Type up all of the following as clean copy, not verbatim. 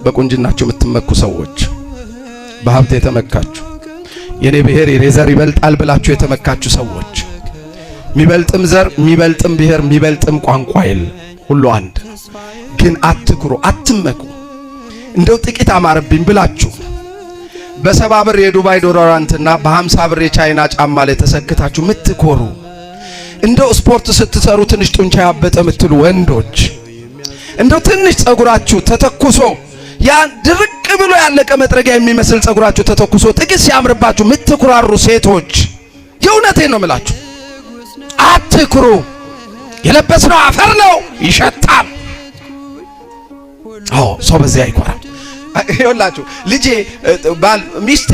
በቁንጅናችሁ የምትመኩ ሰዎች፣ በሀብት የተመካችሁ፣ የኔ ብሔር የኔ ዘር ይበልጣል ብላችሁ የተመካችሁ ሰዎች፣ የሚበልጥም ዘር፣ የሚበልጥም ብሔር፣ የሚበልጥም ቋንቋ የለም፣ ሁሉ አንድ ነው። ግን አትኩሩ፣ አትመኩ። እንደው ጥቂት አማረብኝ ብላችሁ በ70 ብር የዱባይ deodorant ና በ50 ብር የቻይና ጫማ ላይ ተሰክታችሁ ምትኮሩ፣ እንደው ስፖርት ስትሰሩ ትንሽ ጡንቻ ያበጠ የምትሉ ወንዶች፣ እንደው ትንሽ ጸጉራችሁ ተተኩሶ፣ ያን ድርቅ ብሎ ያለቀ መጥረጊያ የሚመስል ጸጉራችሁ ተተኩሶ ጥቂት ሲያምርባችሁ ምትኩራሩ ሴቶች፣ የእውነቴን ነው የምላችሁ፣ አትኩሩ። የለበስነው አፈር ነው፣ ይሸታል። አዎ፣ ሰው በዚያ አይኮራም። ይኸውላችሁ፣ ልጄ፣ ባል፣ ሚስቴ፣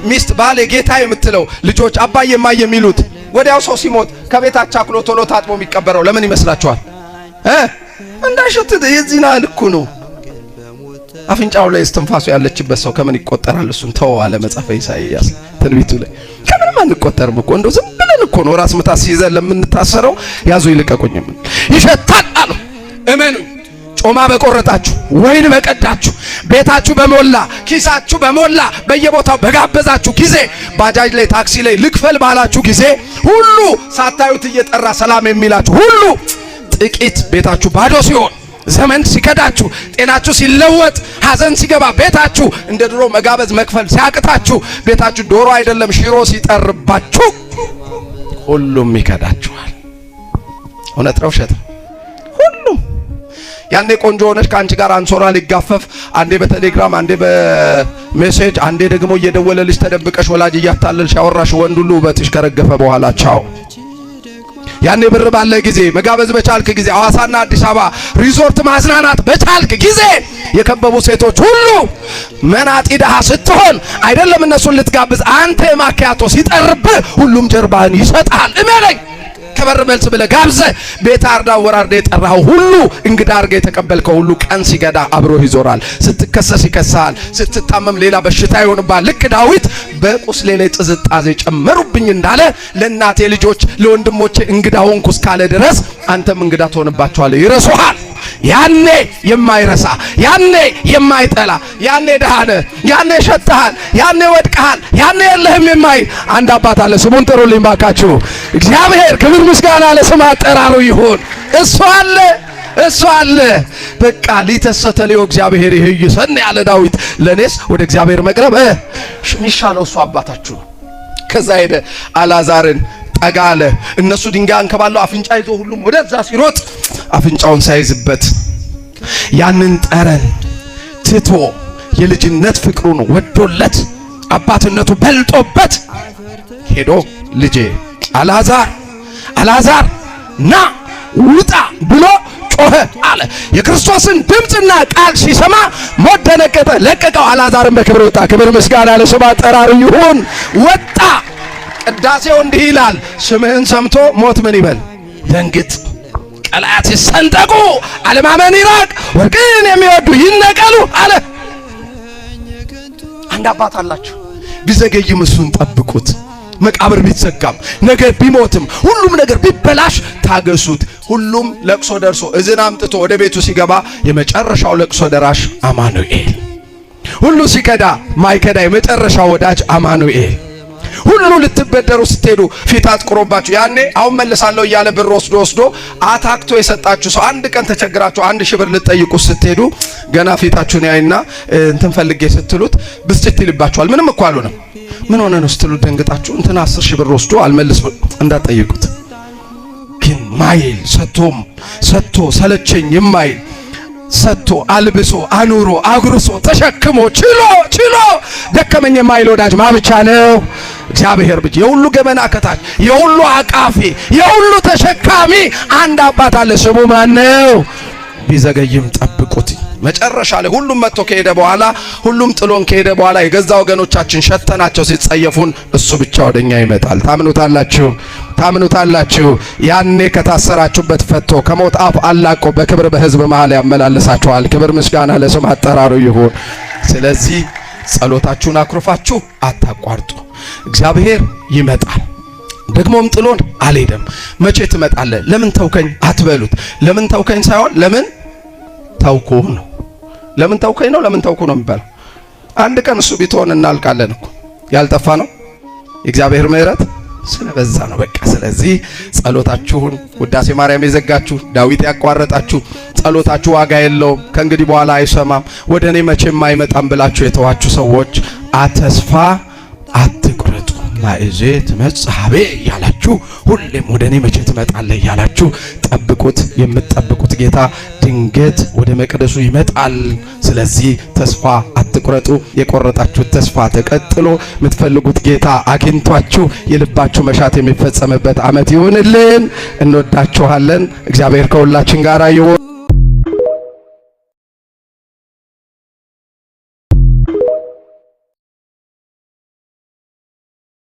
ሚስት፣ ባሌ፣ ጌታ የምትለው፣ ልጆች አባዬ እማዬ የሚሉት፣ ወዲያው ሰው ሲሞት ከቤት አቻክሎ ቶሎ ታጥቦ የሚቀበረው ለምን ይመስላችኋል? እንዳይሸት። የዚህን ያህል እኮ ነው። አፍንጫው ላይ እስትንፋሱ ያለችበት ሰው ከምን ይቆጠራል? እሱን ተወው አለ መጽሐፈ ኢሳይያስ ትንቢቱ ላይ። ከምንም አንቆጠርም እኮ፣ እንደው ዝም ብለን እኮ ነው ራስ ምታት ሲይዘን ለምንታሰረው ያዙ ይልቀቁኝም። ይሸታል አሉ። እመኑ። ጮማ በቆረጣችሁ፣ ወይን በቀዳችሁ፣ ቤታችሁ በሞላ፣ ኪሳችሁ በሞላ፣ በየቦታው በጋበዛችሁ ጊዜ፣ ባጃጅ ላይ፣ ታክሲ ላይ ልክፈል ባላችሁ ጊዜ ሁሉ ሳታዩት እየጠራ ሰላም የሚላችሁ ሁሉ፣ ጥቂት ቤታችሁ ባዶ ሲሆን፣ ዘመን ሲከዳችሁ፣ ጤናችሁ ሲለወጥ፣ ሐዘን ሲገባ ቤታችሁ፣ እንደ ድሮ መጋበዝ መክፈል ሲያቅታችሁ፣ ቤታችሁ ዶሮ አይደለም ሽሮ ሲጠርባችሁ፣ ሁሉም ይከዳችኋል። እውነት ነው ውሸት? ሁሉም። ያኔ ቆንጆ ሆነሽ ከአንቺ ጋር አንሶላ ሊጋፈፍ አንዴ በቴሌግራም፣ አንዴ በ message፣ አንዴ ደግሞ እየደወለልሽ ተደብቀሽ ወላጅ እያታለልሽ ያወራሽ ወንድ ሁሉ ውበትሽ ከረገፈ በኋላ ቻው። ያኔ ብር ባለ ጊዜ፣ መጋበዝ በቻልክ ጊዜ፣ ሐዋሳና አዲስ አበባ ሪዞርት ማዝናናት በቻልክ ጊዜ የከበቡ ሴቶች ሁሉ መናጢ ድሃ ስትሆን አይደለም እነሱን ልትጋብዝ አንተ ማኪያቶ ሲጠርብህ ሁሉም ጀርባህን ይሰጣል። እመነኝ። ከበር መልስ ብለህ ጋብዘህ ቤት አርዳ ወራርዳ የጠራኸው ሁሉ፣ እንግዳ አድርገህ የተቀበልከው ሁሉ ቀን ሲገዳ አብሮህ ይዞራል። ስትከሰስ ይከሳል። ስትታመም ሌላ በሽታ ይሆንብሃል። ልክ ዳዊት በቁስሌ ላይ ጥዝጣዜ ጨመሩብኝ እንዳለ፣ ለእናቴ ልጆች ለወንድሞቼ እንግዳ ሆንኩ እስካለ ድረስ አንተም እንግዳ ትሆንባቸዋለህ፣ ይረሱሃል። ያኔ የማይረሳ፣ ያኔ የማይጠላ፣ ያኔ ድሃ ነህ፣ ያኔ ሸተሃል፣ ያኔ ወድቀሃል፣ ያኔ የለህም የማይል አንድ አባት አለ። ስሙን ጥሩልኝ ባካችሁ። እግዚአብሔር ክብር ምስጋና ለስም አጠራሩ ይሁን። እሱ አለ፣ እሱ አለ። በቃ ሊተሰተልዮ እግዚአብሔር ይህይሰን ያለ ዳዊት፣ ለኔስ ወደ እግዚአብሔር መቅረብ የሚሻለው እሱ አባታችሁ ነው። ከዛ ሄደ፣ አላዛርን ጠጋ አለ። እነሱ ድንጋይ አንከባለው አፍንጫ ይዞ ሁሉም ወደዛ ሲሮጥ አፍንጫውን ሳይዝበት፣ ያንን ጠረን ትቶ፣ የልጅነት ፍቅሩን ወዶለት፣ አባትነቱ በልጦበት ሄዶ ልጄ አልዓዛር፣ አልዓዛር ና ውጣ ብሎ ጮኸ አለ። የክርስቶስን ድምፅና ቃል ሲሰማ ሞት ደነገጠ፣ ለቀቀው። አልዓዛርን በክብር ወጣ። ክብር ምስጋና ለስሙ አጠራሩ ይሁን። ወጣ። ቅዳሴው እንዲህ ይላል፣ ስምህን ሰምቶ ሞት ምን ይበል? ደንግጥ። ቀላያት ይሰንጠቁ፣ አለማመን ይራቅ፣ ወርቅን የሚወዱ ይነቀሉ አለ። አንድ አባት አላችሁ። ቢዘገይም እሱን ጠብቁት። መቃብር ቢዘጋም፣ ነገር ቢሞትም፣ ሁሉም ነገር ቢበላሽ ታገሱት። ሁሉም ለቅሶ ደርሶ እዝን አምጥቶ ወደ ቤቱ ሲገባ የመጨረሻው ለቅሶ ደራሽ አማኑኤል። ሁሉ ሲከዳ ማይከዳ የመጨረሻው ወዳጅ አማኑኤል። ሁሉ ልትበደሩ ስትሄዱ ፊት አጥቁሮባችሁ፣ ያኔ አሁን መልሳለሁ እያለ ብር ወስዶ ወስዶ አታክቶ የሰጣችሁ ሰው፣ አንድ ቀን ተቸግራችሁ 1,000 ብር ልትጠይቁ ስትሄዱ ገና ፊታችሁን ያይና እንትን ፈልጌ ስትሉት ብስጭት ይልባችኋል። ምንም እኮ አልሆነም። ምን ሆነ ነው ስትሉት ደንግጣችሁ እንትን 10,000 ብር ወስዶ አልመልስ እንዳትጠይቁት። ግን ማይል፣ ሰጥቶም ሰጥቶ ሰለቸኝ የማይል፣ ሰጥቶ አልብሶ አኑሮ አጉርሶ ተሸክሞ ችሎ ችሎ ደከመኝ የማይል ወዳጅ ማ ብቻ ነው? እግዚአብሔር ብቻ። የሁሉ ገመና ከታች፣ የሁሉ አቃፊ፣ የሁሉ ተሸካሚ አንድ አባት አለ። ስሙ ማን ነው? ቢዘገይም ጠብቁት። መጨረሻ ላይ ሁሉም መጥቶ ከሄደ በኋላ፣ ሁሉም ጥሎን ከሄደ በኋላ፣ የገዛ ወገኖቻችን ሸተናቸው ሲጸየፉን እሱ ብቻ ወደኛ ይመጣል። ታምኑታላችሁ? ታምኑታላችሁ? ያኔ ከታሰራችሁበት ፈቶ፣ ከሞት አፍ አላቆ በክብር በሕዝብ መሃል ያመላልሳችኋል። ክብር ምስጋና ለስም አጠራሩ ይሁን። ስለዚህ ጸሎታችሁን አኩርፋችሁ አታቋርጡ። እግዚአብሔር ይመጣል። ደግሞም ጥሎን አልሄደም። መቼ ትመጣለህ? ለምን ተውከኝ አትበሉት። ለምን ተውከኝ ሳይሆን ለምን ተውኩህ ነው። ለምን ተውከኝ ነው ለምን ተውኩ ነው የሚባለው? አንድ ቀን እሱ ቢትሆን እናልቃለን እኮ። ያልጠፋ ነው የእግዚአብሔር ምሕረት ስለበዛ ነው። በቃ ስለዚህ ጸሎታችሁን፣ ውዳሴ ማርያም የዘጋችሁ፣ ዳዊት ያቋረጣችሁ፣ ጸሎታችሁ ዋጋ የለውም፣ ከእንግዲህ በኋላ አይሰማም፣ ወደ እኔ መቼም አይመጣም ብላችሁ የተዋችሁ ሰዎች አተስፋ አትቁረጡ። ማእዜ ትመጽእ ኀቤ እያላችሁ፣ ሁሌም ወደ እኔ መቼ ትመጣለህ እያላችሁ ጠብቁት። የምትጠብቁት ጌታ ድንገት ወደ መቅደሱ ይመጣል። ስለዚህ ተስፋ አትቁረጡ። የቆረጣችሁት ተስፋ ተቀጥሎ የምትፈልጉት ጌታ አግኝቷችሁ የልባችሁ መሻት የሚፈጸምበት ዓመት ይሁንልን። እንወዳችኋለን። እግዚአብሔር ከሁላችን ጋር ይሁን።